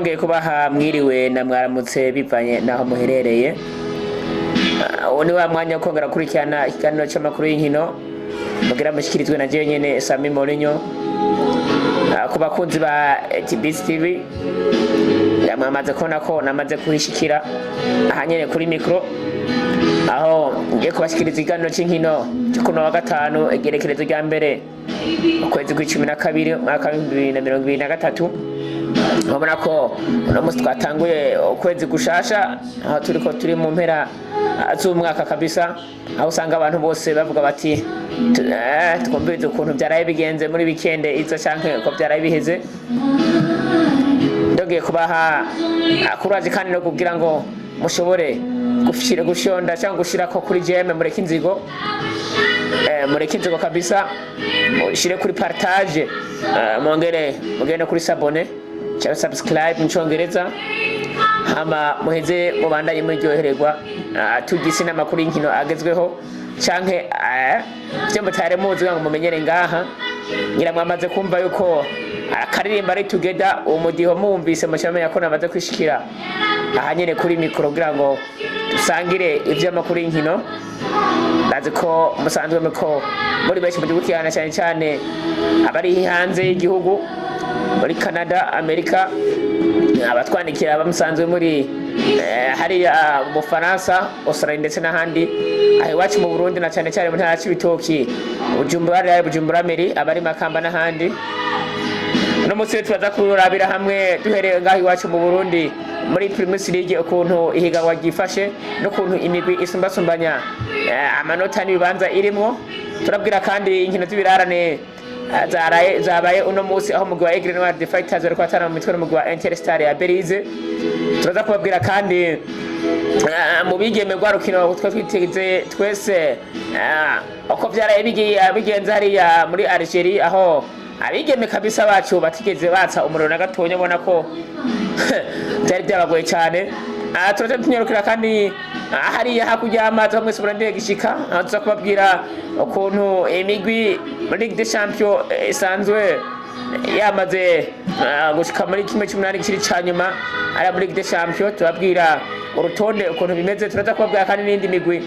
Nongeye kubaha mwiriwe na mwaramutse bivanye naho muherereye. Uwo ni wa mwanya wo kongera gukurikirana ikiganiro c'amakuru y'inkino mugira mushikirizwe na jewe nyene Sami Mourinho. Ku bakunzi ba TBC TV, mwamaze kubona ko namaze kuhishikira aha nyene kuri mikro, aho ngiye kubashikiriza ikiganiro c'inkino cyo kuno wa gatanu, igerekerezo rya 1, ukwezi kw'12, umwaka wa 2023. Urabona ko uno munsi twatanguye ukwezi gushasha, aho turiko turi mu mpera z'umwaka kabisa, aho usanga abantu bose bavuga bati: "Twumvirize ukuntu vyaraye bigenze muri weekend izo canke uko vyaraye biheze." Ndongeye kubaha courage kandi no kugira ngo mushobore gushira gushonda cyangwa gushirako kuri j'aime, mureke inzigo, mureke inzigo kabisa, mushire kuri partage, mwongere mugende kuri s'abonner cyangwa subscribe mu Congereza, hama muheze mubandanye muryohererwa. Tugise n'amakuru y'inkino agezweho canke ivyo mutari muzi ngo mumenyere ngaha. Ngira mwamaze kumva yuko akaririmba ari Together. Umudiho mumvise mucamenya ko namaze kwishikira aha nyene kuri mikoro kugira ngo dusangire ivy'amakuru y'inkino. Ndazi ko musanzwe muko muri benshi mudukurikirana, cyane cyane abari hanze y'igihugu, muri Canada, Amerika, abatwandikira bamusanzwe muri hariya mu Bufaransa, Australia ndetse n'ahandi, aho iwacu mu Burundi na cyane cyane mu ntara ya Cibitoki, Bujumbura Real, Bujumbura Mairie, abari Makamba n'ahandi. Uno munsi rero turaza kurabira hamwe, duhereye ngaho iwacu mu Burundi muri Primus League, ukuntu ihiganwa ryifashe n'ukuntu imigwi isumbasumbanya amanota n'ibibanza irimwo. Turabwira kandi inkino z'ibirarane zaraye zabaye uno munsi, aho umugwi wa Aigle Noir the Fighters bariko batana mu mitwe n'umugwi wa Interstar ya Belize. Turaza kubabwira kandi mu bigeme, rwa rukino twe twiteze twese, uko vyaraye bigiye bigenze hariya muri Algeria, aho abigeme kabisa bacu batigeze batsa umuriro na gatonya, ubona ko byari byabagoye cyane. Turaza tunyarukira kandi hariya hakurya y'amazi, aho mwese murandire gishika, aho tuza kubabwira ukuntu imigwi muri Ligue des Champions isanzwe yamaze gushika muri 1/8 kiri ca nyuma ariya muri Ligue des Champions. Tubabwira urutonde ukuntu bimeze. Turaza kubabwira kandi n'indi migwi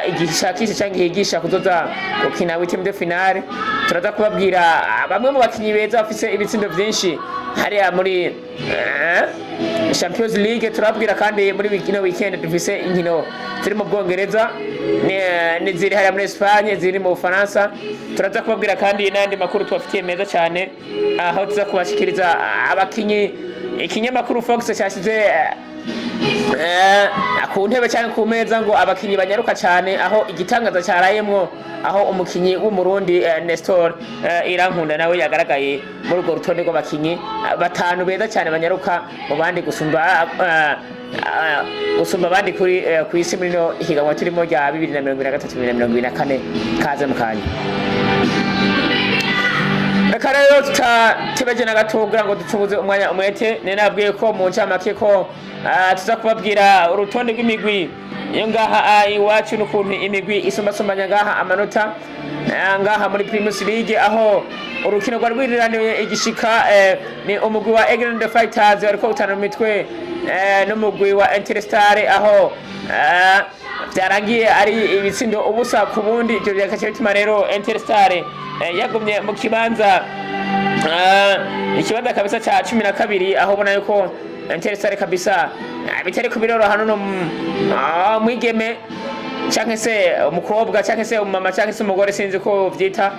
igishakisha cyangwa ihigisha kuzoza gukina huitième de finale. Turaza kubabwira bamwe mu bakinyi beza bafise ibitsindo vyinshi hariya muri Champions League. Turababwira kandi muri ino weekend dufise inkino ziri mu Bwongereza n'iziri hariya muri Espagne, ziri mu Bufaransa. Turaza kubabwira kandi n'ayandi makuru tubafitiye meza cyane, aho tuza kubashikiriza abakinyi ikinyamakuru Fox cyashyize ku ntebe cyangwa ku meza ngo abakinyi banyaruka cyane, aho igitangaza cyarayemwo, aho umukinyi w'Umurundi Nestor Irankunda nawe yagaragaye muri urwo rutonde rw'abakinyi batanu beza cyane banyaruka mu bandi gusumba abandi kuri ku isi muri no higanwa turimo rya 2023 2024. Kaze mu kanya. Reka rero tutatebeje na gato kugira ngo ducunguze umwanya umwete. Nari nabwiye ko mu ncamake ko tuza kubabwira urutonde rw'imigwi iyo ngaha iwacu n'ukuntu imigwi isumbasumbanya ngaha amanota ngaha muri Primus League, aho urukino rwari rwiriraniye igishika ni umugwi wa Aigle the Fighters wariko utana mu mitwe n'umugwi wa Interstar, aho byarangiye ari ibitsindo 0-0. Ibyo byakaca bituma rero Interstar yagumye mu kibanza ikibanza kabisa ca 12, aho ubona yuko Interstar kabisa bitari kubiroroha nuno mwigeme canke se umukobwa canke se umumama canke se umugore, sinzi ko vyita.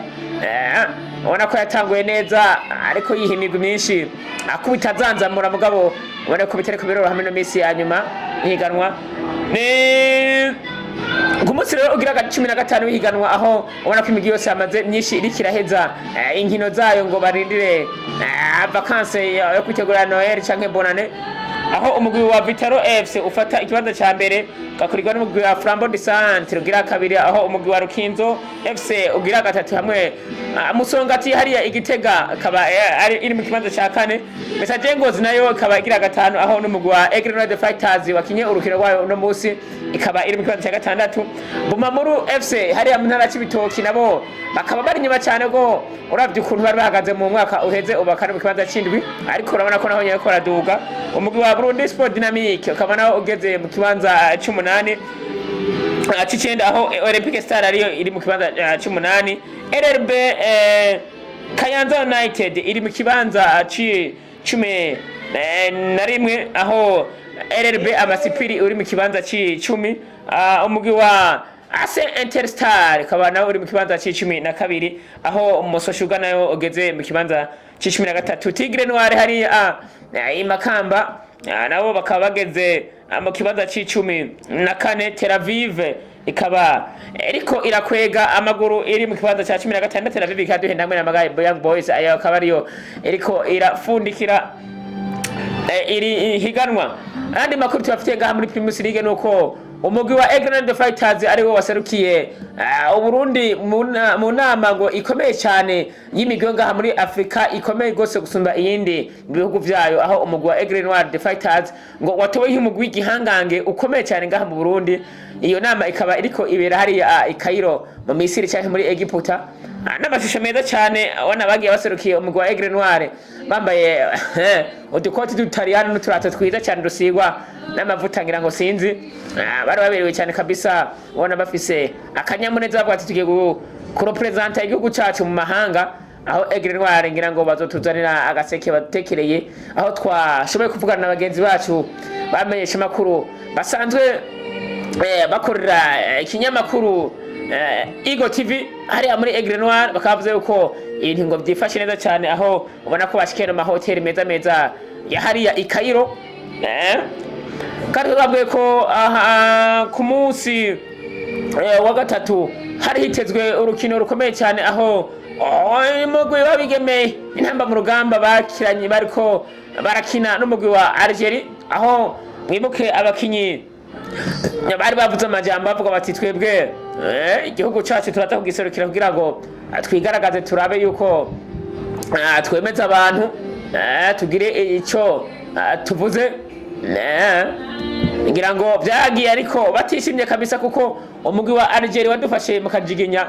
Ubona ko yatanguye neza, ariko yiha imigwi myinshi, akubita azanzamura, mugabo ubona ko bitari kubiroroha muri ino minsi ya nyuma ihiganwa. Ni ku munsi rero ugira 15 w'ihiganwa, aho ubona ko imigwi yose yamaze myinshi iriko iraheza inkino zayo ngo barindire vacances yo kwitegura Noel canke Bonane. Aho umugwi wa Vital'O FC ufata ikibanza ca mbere, ugakurikirwa n'umugwi wa Flambeau du Centre ugira kabiri, aho umugwi wa Rukinzo FC ugira gatatu, hamwe Musongati hariya Igitega ikaba ari iri mu kibanza ca kane. Messager Ngozi nayo ikaba igira gatanu, aho n'umugwi wa Aigle Noir Fighters wakinye urukino rwayo uno musi ikaba iri mu kibanza ca gatandatu. Bumamuru FC hariya mu ntara ya Cibitoki nabo bakaba bari inyuma cyane, go uravye ukuntu bari bahagaze mu mwaka uheze, ubu bakaba mu kibanza c'indwi, ariko urabona ko naho nyene ko baraduga. Umugwi wa Burundi Sport Dynamique ukaba nawo ugeze mu kibanza c'umunani, c'icenda, aho Olympic Star ariyo iri mu kibanza c'umunani. RRB Kayanza United iri mu kibanza ci 11, aho RRB Amasipiri uri mu kibanza c'icumi. Umugwi wa Ase Interstar ikaba nawe uri mu kibanza c'12, aho Musoshuga nayo ugeze mu kibanza c'13. Tigre Noir hariya i Makamba nabo bakaba bageze mu kibanza c'14. Tel Aviv ikaba iriko irakwega amaguru, iri mu kibanza ca 16. Tel Aviv ikaduhenda hamwe na Magaye Young Boys, ayo akaba ariyo iriko irafundikira iri higanwa. Andi makuru tubafitiye ngaha muri Primus League nuko umugwi wa Aigle Fighters ariwo waserukiye Uburundi mu nama ngo ikomeye cyane y'imigwi yo ngaha muri Afrika, ikomeye gose gusumba iyindi mu bihugu vyayo, aho umugwi wa Aigle Noir the Fighters ngo watowe nk'umugwi w'igihangange ukomeye cyane ngaha mu Burundi. Iyo nama ikaba iriko ibera hariya i Cairo mu Misiri canke muri Egiputa. N'amashusho meza cyane, ubona bagiye baserukiye umugwi wa Aigle Noir bambaye udukoti dutariyano n'uturato twiza cyane dusigwa n'amavuta, ngira ngo sinzi. Bari baberewe cyane kabisa, ubona bafise akanyamuneza, bavuga ati tugiye kurepresenta igihugu cacu mu mahanga, aho Aigle Noir ngira ngo bazotuzanira agaseke badutekereye. Aho twashoboye kuvugana na bagenzi bacu bamenyesha amakuru basanzwe bakorera ikinyamakuru Eagle TV hariya muri Aigle Noir, bakaba bavuze yuko ibintu ngo byifashe neza cyane, aho ubona ko bashikiye mu mahoteli meza meza ya hariya i Cairo. Kandi twabwiye ko aha ku munsi wa gatatu hari hitezwe urukino rukomeye cyane, aho umugwi w'abigeme Intamba mu Rugamba bakiranye, bariko barakina n'umugwi wa Algeria, aho mwibuke abakinyi bari bavuze amajambo bavuga bati twebwe igihugu cacu turaza kugiserukira kugira ngo twigaragaze, turabe yuko twemeza abantu, tugire ico tuvuze. Ngira ngo vyagiye ariko batishimye kabisa, kuko umugwi wa Algeria wadufashe mu kajiginya,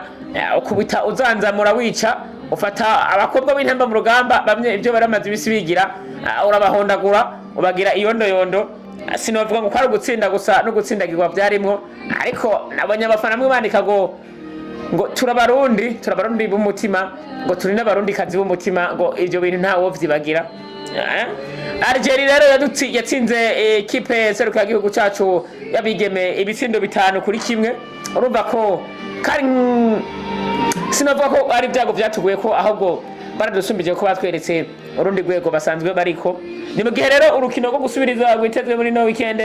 ukubita uzanzamura wica, ufata abakobwa b'Intamba mu Rugamba bamwe ibyo bari bamaze ibisi bigira, urabahondagura, ubagira iyondoyondo. Sinovuga ngo kwari ugutsinda gusa, no gutsindagirwa vyarimwo, ariko nabonye abafana bamwe bandika ngo turabarundi, turabarundi b'umutima, ngo turi n'abarundi kazi b'umutima, ngo ivyo bintu ntawo vyibagira. Algeria rero yatsinze ekipe serukiragihugu cacu y'abigeme ibitsindo 5-1. Urumva ko kari sinavuga ko ari ibyago vyatuguye ko, ahubwo baradusumbije ko batweretse urundi rwego basanzwe bariko. Ni mu gihe rero urukino rwo gusubiriza rwitezwe muri no weekend,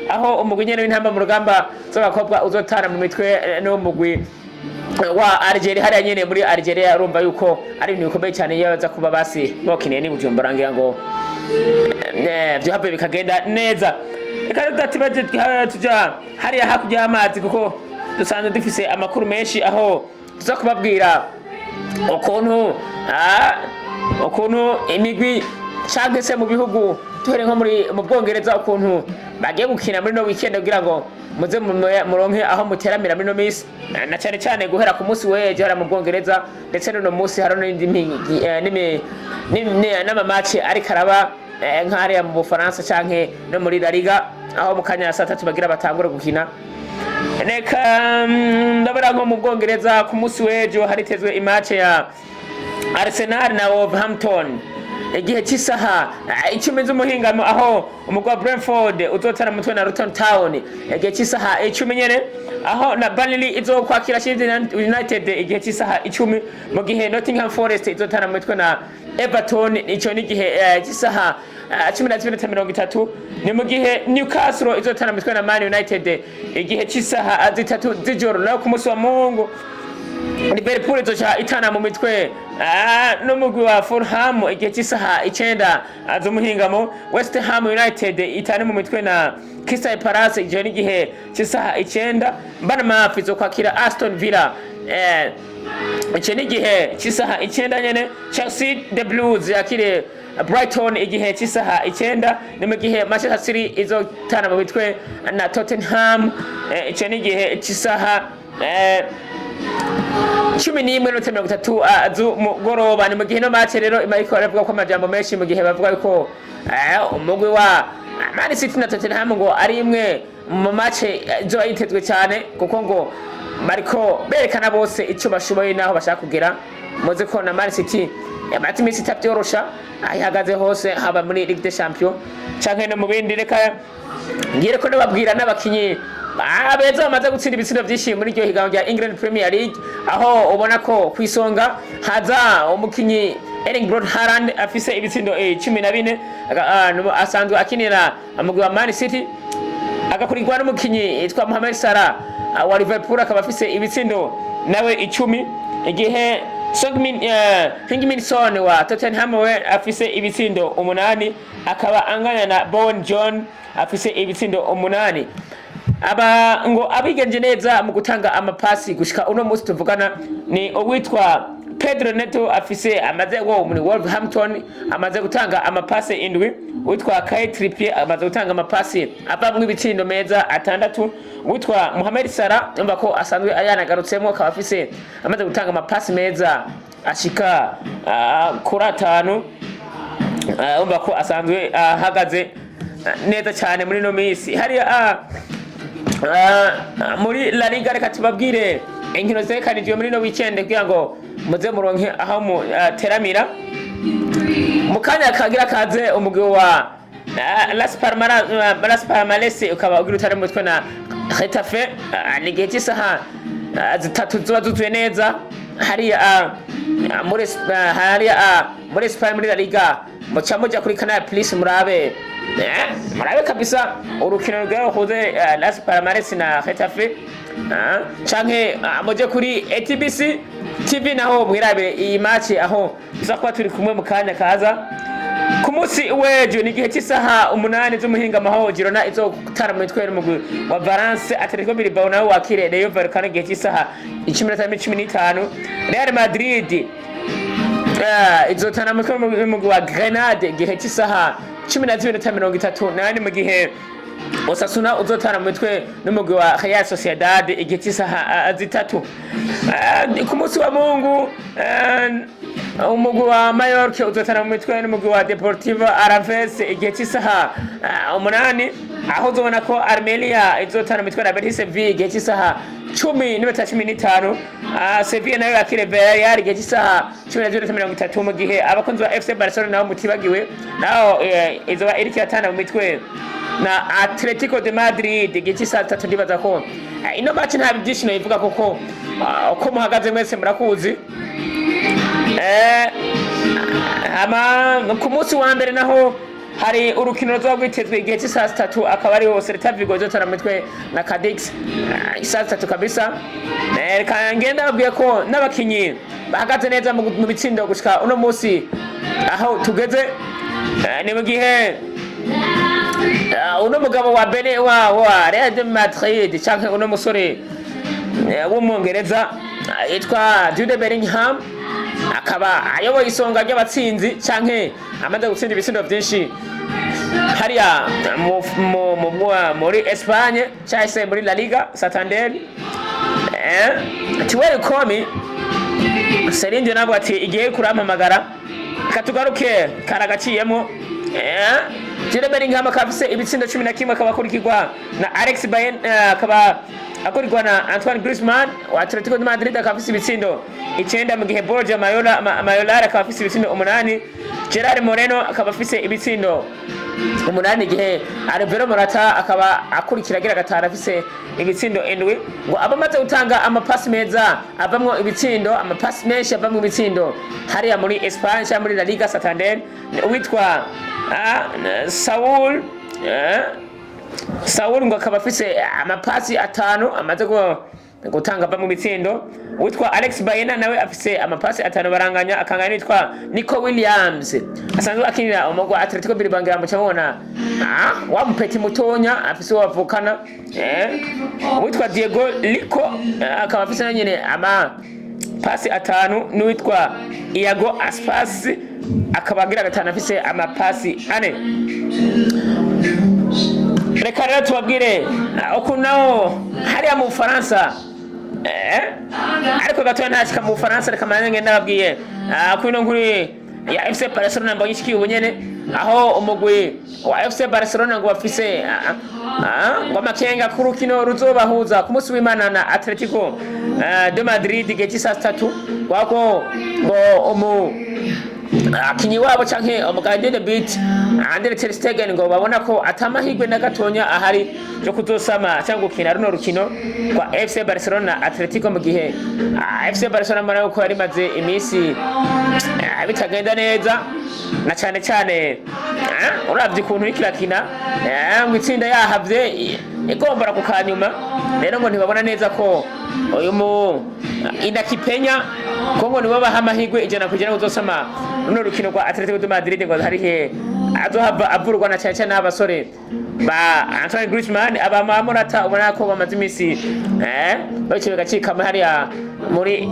aho umugwi nyene w'Intamba mu Rugamba z'abakobwa uzotana mu mitwe n'umugwi wa Algeria hariya nyene muri Algeria. Urumva yuko ari ibintu bikomeye cyane, iyo baza kuba basi bokiniye ni Bujumbura, ngira ngo vyohave bikagenda neza. Reka rero tudatibaje tuja hariya hakurya y'amazi, kuko dusanzwe dufise amakuru menshi, aho tuza kubabwira ukuntu imigwi canke se mu bihugu, duhere nko muri mu Bwongereza, ukuntu bagiye gukina muri no weekend, kugira ngo muze muronke aho muteramira muri no minsi, na cyane cyane guhera ku munsi w'ejo hariya mu Bwongereza, ndetse n'uno munsi hari n'indi n'amamaci ariko araba nk'hariya mu Bufaransa canke no muri La Liga, aho mu kanya saa 3 bagira batangure gukina. Reka ndabona nko mu Bwongereza ku munsi w'ejo haritezwe imace ya Arsenal na Wolverhampton igihe cy'isaha 10 z'umuhingamo, aho umugwi wa Brentford uzotara mutwe na Luton Town igihe cy'isaha 10 nyene, aho na Burnley izokwakira Sheffield United igihe cy'isaha 10, mu gihe Nottingham Forest izotara mutwe na Everton, ico ni igihe cy'isaha 12:30. Ni mu gihe Newcastle izotara mutwe na Man United igihe cy'isaha 3 z'ijoro. Naho ku munsi wa Mungu, Liverpool izoca itana mu mitwe n'umugwi wa Fulham igihe cy'isaha 9 z'umuhingamo. West Ham United itane mu mitwe na Crystal Palace igihe n'igihe cy'isaha 9. Bournemouth izokwakira Aston Villa icyo ni igihe cy'isaha 9 nyene. Chelsea the Blues yakire Brighton igihe cy'isaha 9. Ni mu gihe Manchester City izotana mu mitwe na Tottenham, icyo ni igihe cy'isaha 11:30 z'umugoroba. Ni mu gihe ino match rero ariko baravuga ko amajambo menshi, mu gihe bavuga ko umugwi wa Man City na Tottenham ngo ari imwe mu match izoba yitezwe cyane, kuko ngo bariko berekana bose icyo bashoboye n'aho bashaka kugera. Muzi ko na Man City yamaze iminsi itabyorosha aho ihagaze hose, haba muri Ligue des Champions canke no mu bindi. Reka ngire ko ndababwira n'abakinyi beza bamaze gutsinda ibitsindo byinshi muri iryo higanwa rya England Premier League, aho ubona ko ku isonga haza umukinyi Erling Braut Haaland afise ibitsindo 14, asanzwe akinira umugwi wa Man City, agakurikirwa n'umukinyi yitwa Mohamed Salah wa Liverpool, akaba afise ibitsindo nawe 10, igihe Heung-min Son wa Tottenham we afise ibitsindo 8, akaba anganya na Bowen John afise ibitsindo 8. Aba ngo abigenje neza mu gutanga amapasi gushika uno munsi tuvugana ni uwitwa Pedro Neto, afise amaze wo muri Wolverhampton, amaze gutanga amapasi 7. Uwitwa Kai Trippier amaze gutanga amapasi avamwo ibitsindo meza 6. Uwitwa Mohamed Salah, umva ko asanzwe yanagarutsemo, akaba afise amaze gutanga amapasi meza ashika kuri 5. Umva ko asanzwe ahagaze neza cyane muri no minsi hariya muri La Liga. Reka tubabwire inkino zerekanijwe muri no weekend kugira ngo muze muronke aho muteramira. Mu kanya kagira kaze, umugwi wa Las Palmas ukaba ugira utari mutwe na Getafe. Ni igihe cy'isaha 3 ziba zuzuye neza hariya hariya muri Espagne, muri La Liga. Muca muja kuri Canal Plus murabe, murabe kabisa urukino rwahuze Las Palmas na Getafe, canke muje kuri ATBC TV naho mwirabire iyi match, aho tuza kuba turi kumwe mu kanya kaza. Ku munsi w'ejo ni igihe cy'isaha 8 z'umuhingamo, Girona izotara mu mitwe n'umugwi wa Valence. Atletico Bilbao nawe wakire Rayo Vallecano igihe cy'isaha 10:15. Real Madrid izotana mu mitwe n'umugwi wa Grenade igihe cy'isaha 12:38, mu gihe Osasuna uzotana mu mitwe n'umugwi wa Real Sociedad igihe cy'isaha 3. Ku munsi wa Mungu, umugwi wa Mallorca uzotana mu mitwe n'umugwi wa Deportivo Alaves igihe cy'isaha 8, aho uzobona ko Almeria izotana mu mitwe na Betis Sevilla igihe cy'isaha 10:15. Sevilla nayo yakire Villarreal igihe cy'isaha 12:30, mu gihe abakunzi ba FC Barcelona nabo mutibagiwe, naho izoba iriko iratana mu mitwe na Atletico de Madrid igihe cy'isaha 3. Ndibaza ko ino match nta byinshi noyivuga, kuko uko muhagaze mwese murakuzi. Hama ku munsi wa mbere naho hari urukino ruzoba rwitezwe igihe cy'isaha 3, akaba ariho Celta Vigo izotana mu mitwe na Cadix, isaha 3 kabisa. Reka ngenda babwiye ko n'abakinyi bahagaze neza mu bitsindo gushika uno munsi aho tugeze. Ni mu gihe uno mugabo wa Bene wa Real de Madrid, canke uno musore w'umwongereza yitwa Jude Bellingham, akaba ayoboye isonga ry'abatsinzi canke amaze gutsinda ibitsindo vyinshi hariya muri Espagne cyangwa se muri La Liga Santander. Ati welcome Serindyo, nabwo ati igihe kurampamagara katugaruke karagaciyemo. Jude Bellingham akaba afise ibitsindo 11, akaba akurikirwa na Alex Baena, akaba akurikirwa na Antoine Griezmann wa Atletico de Madrid, akaba afise ibitsindo 9, mu gihe Borja Mayoral akaba afise ibitsindo 8, Gerard Moreno akaba afise ibitsindo 8, igihe Alvaro Morata akaba akurikira agira gatanu afise ibitsindo 7. Ngo abamaze gutanga amapasi meza avamwo ibitsindo, amapasi menshi avamwo ibitsindo hariya muri Espagne cyangwa muri La Liga Santander, ni uwitwa Saul, Saul ngo akaba afise amapasi 5 amaze gutanga ava mu bitsindo. Uwitwa Alex Baena nawe afise amapasi 5, baranganya, akanganya n'uwitwa Nico Williams asanzwe akinira umugwi wa Atletico Bilbao. Ngira mucamubona wa mupeti mutonya afise uwo bavukana. Uwitwa Diego Lico akaba afise na nyene ama pasi 5, n'uwitwa Iago Aspas akaba agira gatanu, afise amapasi 4. Reka rero tubabwire ukuntu naho hariya mu Bufaransa, ariko gatoya ntashika mu Bufaransa. Reka manze ngende ndababwiye kuri ino nkuru ya FC Barcelona mbonye ishikiye ubu nyene, aho umugwi wa FC Barcelona ngo bafise ngo amakenga ku rukino ruzobahuza ku munsi w'Imana na Atletico de Madrid igihe cy'isaa 3, wako ngo umu akinyi wabo canke umu gardien de but Andre ter Stegen ngo babona ko atamahirwe na gatonya ahari yo kuzosama cyangwa gukina runo rukino rwa FC Barcelona na Atletico, mu gihe FC Barcelona mbona yuko yari imaze iminsi bitagenda neza, na cyane cyane uravye ukuntu iriko irakina, ngo itsinda yahavye igombora ku kanyuma. Rero ngo ntibabona neza ko uyu mu Inaki Penya ko ngo nibo baha amahirwe 100% kuzosama runo rukino rwa Atletico de Madrid, ngo hari he azohava avurwa, na cyane cyane n'abasore ba Antoine Griezmann, aba Morata ubona ko bamaze iminsi baciye bagacikama hariya muri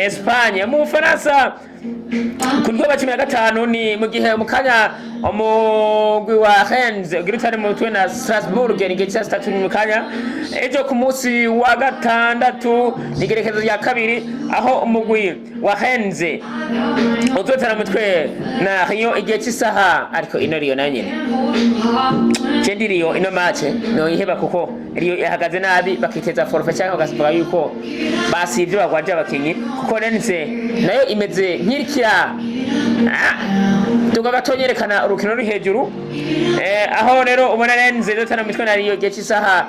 Espagne. Mu Bufaransa ku rwego 15, ni mu gihe mu kanya umugwi wa Rennes ugira utari mu mutwe na Strasbourg, ni igihe cya 3 mu kanya. Ejo ku munsi wa gatandatu ni igerekezo rya kabiri, aho umugwi wa Rennes uzotana mutwe na Lyon igihe cy'isaha. Ariko ino Lyon nayo nyene, je ndi Lyon, ino match noyiheba, kuko Lyon ihagaze nabi, bakiteza forfait cyangwa bagavuga yuko basivye bagwaje abakinyi, kuko Rennes nayo imeze nk'irikira tuga gato nyerekana urukino ruri hejuru. Aho rero ubona Rennes izotana mu mitwe na Lyon igihe cy'isaha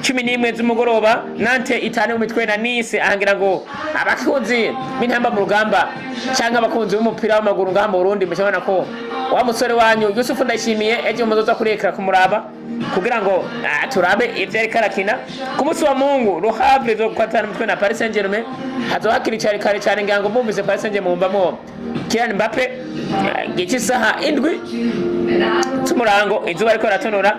11 z'umugoroba, Nantes itane mu mitwe na Nice. Ahangira ngo abakunzi b'intamba mu rugamba canke abakunzi b'umupira w'amaguru ngaha mu Burundi, mucabona ko wa musore wanyu Yusufu Ndayishimiye ejo muzoza kurekera kumuraba kugira ngo turabe ivyo ariko arakina. Ku munsi wa Mungu, Le Havre izokwatana umutwe na Paris Saint-Germain, hazoba hakiri cyane kare cyane. Ngira ngo mwumvise Paris Saint-Germain mwumvamwo Kylian Mbappe. Igihe cy'isaha 7 z'umurango, izuba ariko ratonora.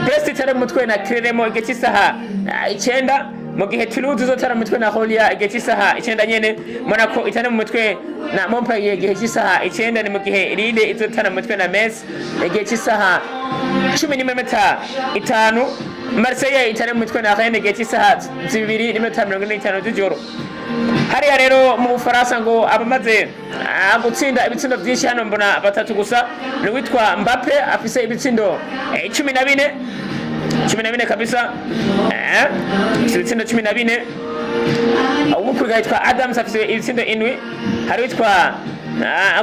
Brest itari mu mutwe na Clermont igihe cy'isaha 9, mu gihe Toulouse izotara mu mutwe na Holia igihe cy'isaha 9 nyene. Monaco itari mu mutwe na Montpellier igihe cy'isaha 9, ni mu gihe Lille izotara mu mutwe na Metz igihe cy'isaha 11:05. Marseille itari mu mutwe na Rennes igihe cy'isaha 2:45 z'ijoro. Hariya rero mu Bufaransa ngo abamaze gutsinda ibitsindo byinshi hano mbona batatu gusa, ni uwitwa Mbappe afise ibitsindo 14, 14 kabisa, afise ibitsindo 14. Umukurikira yitwa Adams, afise ibitsindo 7. Hari witwa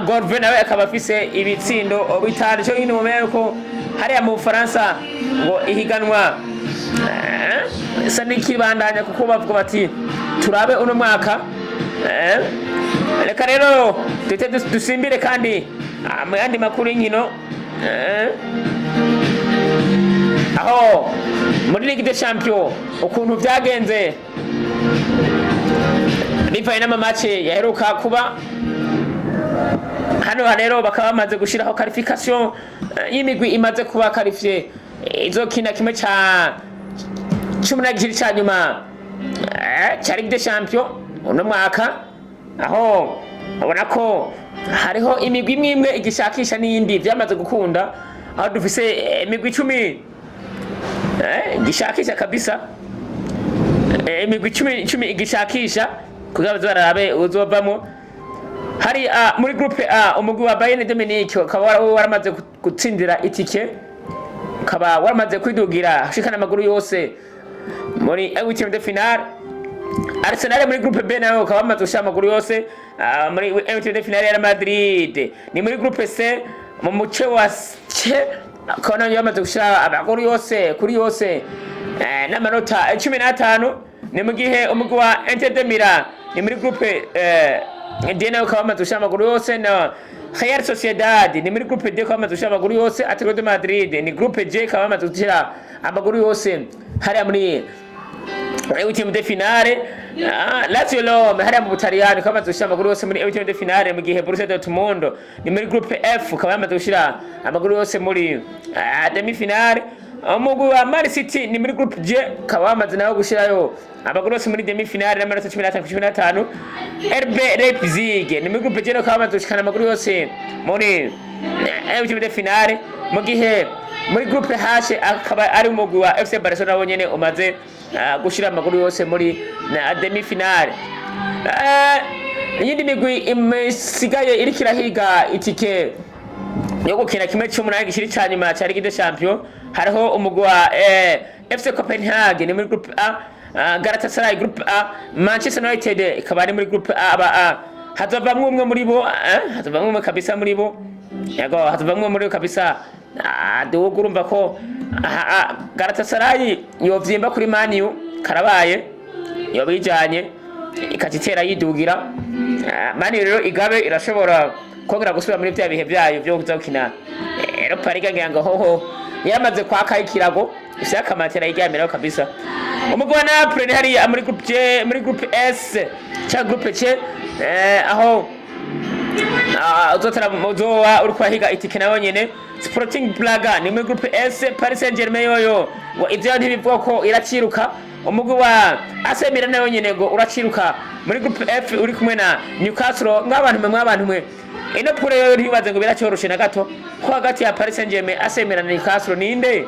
Gorve, nawe akaba afise ibitsindo 5. Cyo nyine mumenya yuko hariya mu Bufaransa ngo ihiganwa isa n'ikibandanya, kuko bavuga bati turabe uno mwaka. Reka rero duhite dusimbire kandi mu yandi makuru y'inkino, aho muri Ligue des Champions ukuntu vyagenze bivanye n'ama match yaheruka kuba. Hano rero bakaba bamaze gushiraho qualification y'imigwi imaze kuba qualifié, izokina kimwe ca cumi na gishiri ca nyuma ca Ligue des Champions uno mwaka, aho ubona ko hariho imigwi imwe imwe igishakisha n'iyindi vyamaze gukunda, aho dufise imigwi 10 igishakisha kabisa, imigwi 10 igishakisha kugira baze barabe uzovamwo. Hari muri groupe A, umugwi wa Bayern de Munich ukaba waramaze gutsindira itike, ukaba waramaze kwidugira ushikana amaguru yose muri huitième de finale. Arsenal muri groupe B nayo ukaba wamaze gushira amaguru yose muri huitième de finale ya Madrid. Ni muri groupe C, mu muce wa C, akaba nayo yamaze gushira amaguru yose kuri yose n'amanota 15. Ni mu gihe umugwi wa Inter de Milan ni muri groupe D, nayo ukaba wamaze gushira amaguru yose, na Real Sociedad ni muri groupe D, ukaba wamaze gushira amaguru yose. Atletico de Madrid ni groupe J, ikaba wamaze gushira amaguru yose hariya muri Huitième de finale. Lazio Rome hariya mu Butaliyani ikaba yamaze gushira amaguru yose muri huitième de finale, mu gihe Borussia Dortmund ni muri groupe F, ikaba yamaze gushira amaguru yose muri demi finale. Umugwi wa Man City ni muri groupe G, ukaba wamaze nawe gushirayo amaguru yose muri demi finale n'amanota 15 ku 15. RB Leipzig ni muri groupe G, ukaba wamaze gushikana amaguru yose muri huitième de finale, mu gihe muri groupe H akaba ari umugwi wa FC Barcelona wonyene umaze gushira amaguru yose muri na demi finale. Iyindi migwi isigaye iriko irahiga itike yo gukina kimwe c'umunani gishiri ca nyuma ca Ligue des Champions, hariho umugwi wa FC Copenhagen ni muri groupe A, Galatasaray groupe A, Manchester United ikaba ari muri groupe A. Aba A hazovamwo umwe muri bo, hazovamwo umwe kabisa muri bo. Yego, hazovamwo umwe muri bo kabisa. Duhugu urumva ko aha, Galatasaray yovyimba kuri Man U, karabaye, yoba ijanye ikaca itera yidugira. Man U rero igabe irashobora kongera gusubira muri vya bihe vyayo vyo kuza gukina Europa League. Ngira ngo hoho yaramaze kwaka ikirago ifise akamatera yiryamiraho kabisa. Umugwi wa Naples ni hariya muri groupe J, muri groupe S cyangwa groupe C, aho uzotara uzoba uri kwahiga itike nawe nyene. Sporting Braga ni muri groupe S. Paris Saint-Germain yoyo ngo ivyo ntibivuga ko iraciruka. Umugwi wa AC Milan nawe nyene ngo uraciruka muri groupe F, uri kumwe na Newcastle. Nk'abantu mwe, mw'abantu mwe, ino poule yoyo ntibaze ngo biracyoroshe na gato, ko hagati ya Paris Saint-Germain, AC Milan na Newcastle, ninde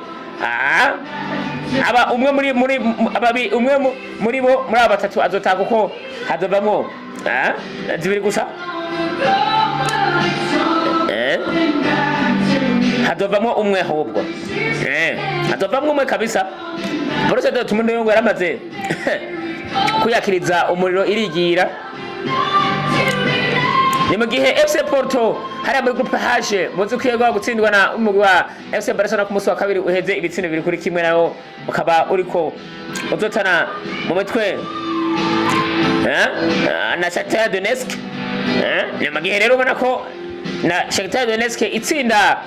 aba umwe muri ababi umwe muri bo, muri aba batatu azotaka, kuko hazovamwo zibiri gusa, hazovamwo umwe ahubwo, hazovamwo umwe kabisa. Borussia Dortmund yo ngo yaramaze kwiyakiriza umuriro irigira. Ni mu gihe FC Porto hariya muri groupe H, muzi ko yegwa gutsindwa na umugwi wa FC Barcelona ku munsi wa kabiri uheze ibitsindo 2-1, nawo ukaba uriko uzotana mu mitwe na Shakhtar Donetsk. Ni mu gihe rero ubona ko na Shakhtar Donetsk itsinda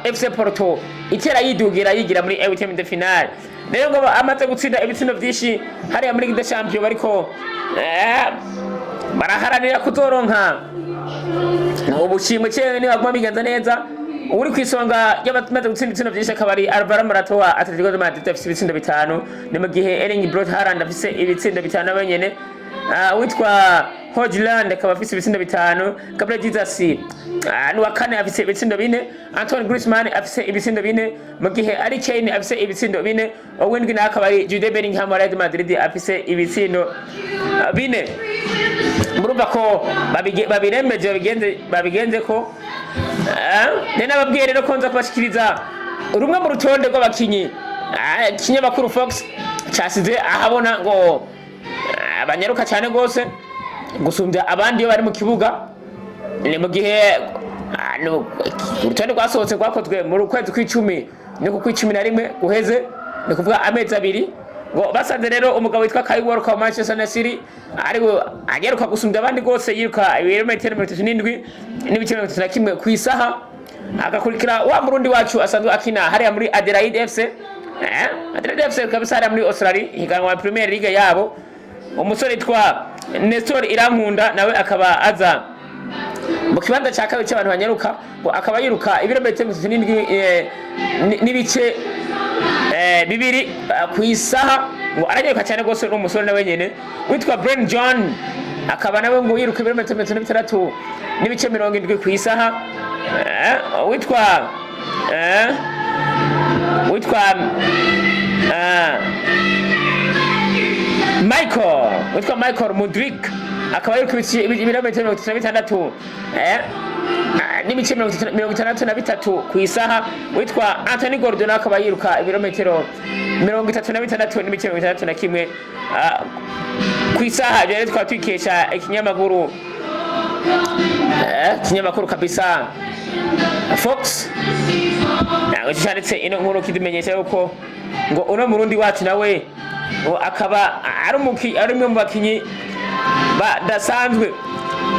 FC Porto, itera yidugira yigira muri huitième de finale. Rero ngo amaze gutsinda ibitsindo vyinshi hariya muri Ligue des Champions, bariko baraharanira kuzoronka ubushimwe cyewe nibaguma bigenza neza. Uri ku isonga y'abamaze gutsinda ibitsindo byinshi akaba ari Alvaro Morata wa Atletico de Madrid, afise ibitsindo 5. Ni mu gihe Erling Braut Haaland afise ibitsindo 5 nawe nyene. Witwa Hojlund akaba afise ibitsindo 5. Gabriel Jesus ni wa kane, afise ibitsindo 4. Antoine Griezmann afise ibitsindo 4, mu gihe Harry Kane afise ibitsindo 4. Uwindwi nawe akaba ari Jude Bellingham wa Real Madrid, afise ibitsindo 4. Murumva ko babiremeje, babigenze ko nababwiye rero ko nza kubashikiriza rumwe mu rutonde rw'abakinyi ikinyamakuru Fox casize ahabona ngo banyaruka cyane rwose gusumbya abandi iyo bari mu kibuga. Ni mu gihe urutonde rwasohotse rwakozwe mu kwezi kw'icumi, ni ku kw'icumi na rimwe guheze, ni kuvuga amezi 2. Ngo basanze rero umugabo witwa Kyle Walker wa Manchester City ari anyaruka gusumbya abandi rwose, yiruka ibirometero 37 n'ibice 31 ku isaha, agakurikira wa Murundi wacu asanzwe akina hariya muri Adelaide FC, Adelaide FC kabisa, hariya muri Australia, higanwa Premier League yabo. Umusore yitwa Nestor Irankunda nawe akaba aza mu kibanza cya kabiri cy'abantu banyaruka, ngo akaba yiruka ibirometero 37 n'ibice 2 ku isaha. Ngo aranyaruka cyane rwose ni umusore nawe nyene. Witwa Brennan John akaba nawe ngo yiruka ibirometero 36 n'ibice 70 ku isaha. Witwa Michael, witwa Michael Mudrik akaba yiruka ibirometero 36 n'ibice 63 ku isaha. Witwa Anthony Gordon akaba yiruka ibirometero 36 n'ibice 61 ku isaha. Ibyo rero tukaba tubikesha ikinyamakuru kabisa Fox, ntabwo cyanditse ino nkuru kidumenyesha yuko ngo uno Murundi wacu nawe ngo akaba ari umwe mu bakinyi badasanzwe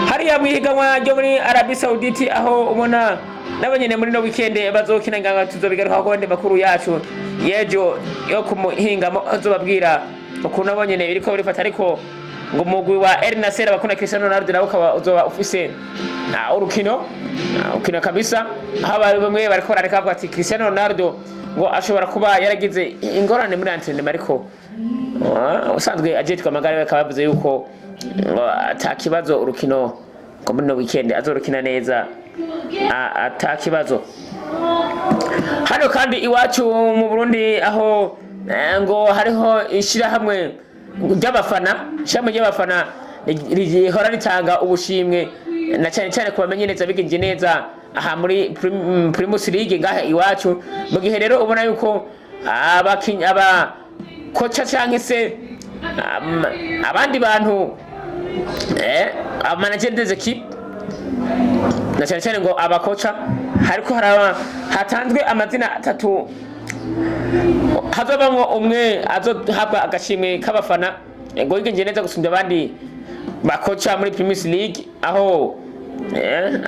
hariya mu ihiganwa ryo muri Arabie Saoudite, aho ubona nabo nyene muri no weekend bazokina. Nganga tuzobigaruka ko makuru yacu yejo yo kumuhingamo azobabwira. Ukuntu nabo nyene biriko birifata, ariko ngo umugwi wa El Nassr abakunda Cristiano Ronaldo nawo ukaba uzoba ufise urukino, urukino kabisa, aho abari bamwe bariko barareka bavuga ati Cristiano Ronaldo ngo ashobora kuba yaragize ingorane muri entraînement, ariko usanzwe ajejwe amagara we akaba yavuze yuko ngo ata kibazo, urukino ngo muri no weekend azorukina neza, ata kibazo. Hano kandi iwacu mu Burundi, aho ngo hariho ishirahamwe ry'abafana, ishirahamwe ry'abafana rihora ritanga ubushimwe na cyane cyane ku bamenye neza, bigenje neza aha muri Primus League ngaha iwacu. Mu gihe rero ubona yuko abakinyi, aba koca canke se abandi bantu, aba manager des équipes, na cyane cyane ngo abakoca, hariko haraba hatanzwe amazina atatu, hazobamwo umwe azohabwa agashimwe k'abafana ngo yigenje neza gusumbya abandi bakoca muri Primus League, aho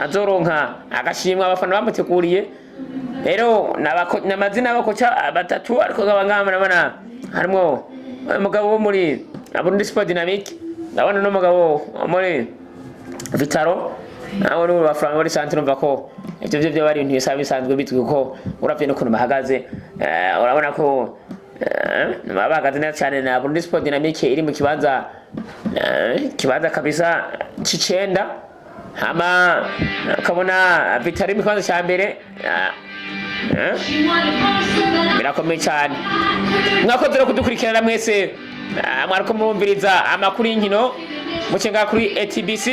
azoronka agashimwe abafana bamuteguriye. Rero n'amazina y'abakoca batatu, ariko nkaba ngaha murabona harimwo umugabo wo muri Burundi Sport Dynamic, ndabona n'umugabo wo muri Vital'O, nawe ni bafranga muri centre. Urumva ko ivyo byo byaba ari ibintu bisa bisanzwe bizwi, kuko uravye n'ukuntu bahagaze, urabona ko baba bahagaze neza cyane. Na Burundi Sport Dynamic iri mu kibanza, kibanza kabisa c'icenda, hama ukabona Vital'O mu kibanza ca mbere. Birakomeye cyane. Mwakoze rero kudukurikirana mwese, mwariko murumviriza amakuru y'inkino muce ngaha kuri ATBC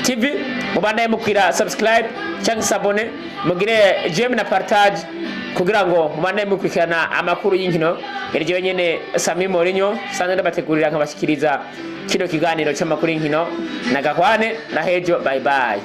TV. Mubandaye mukwira subscribe cyangwa s'abonner, mugire j'aime na partage kugira ngo mubandanye mukurikirana amakuru y'inkino. Yari jewe nyene Sami Mourinho sanzwe ndabategurira nkabashikiriza kino kiganiro c'amakuru y'inkino. Na gahwane na hejo, bye bye.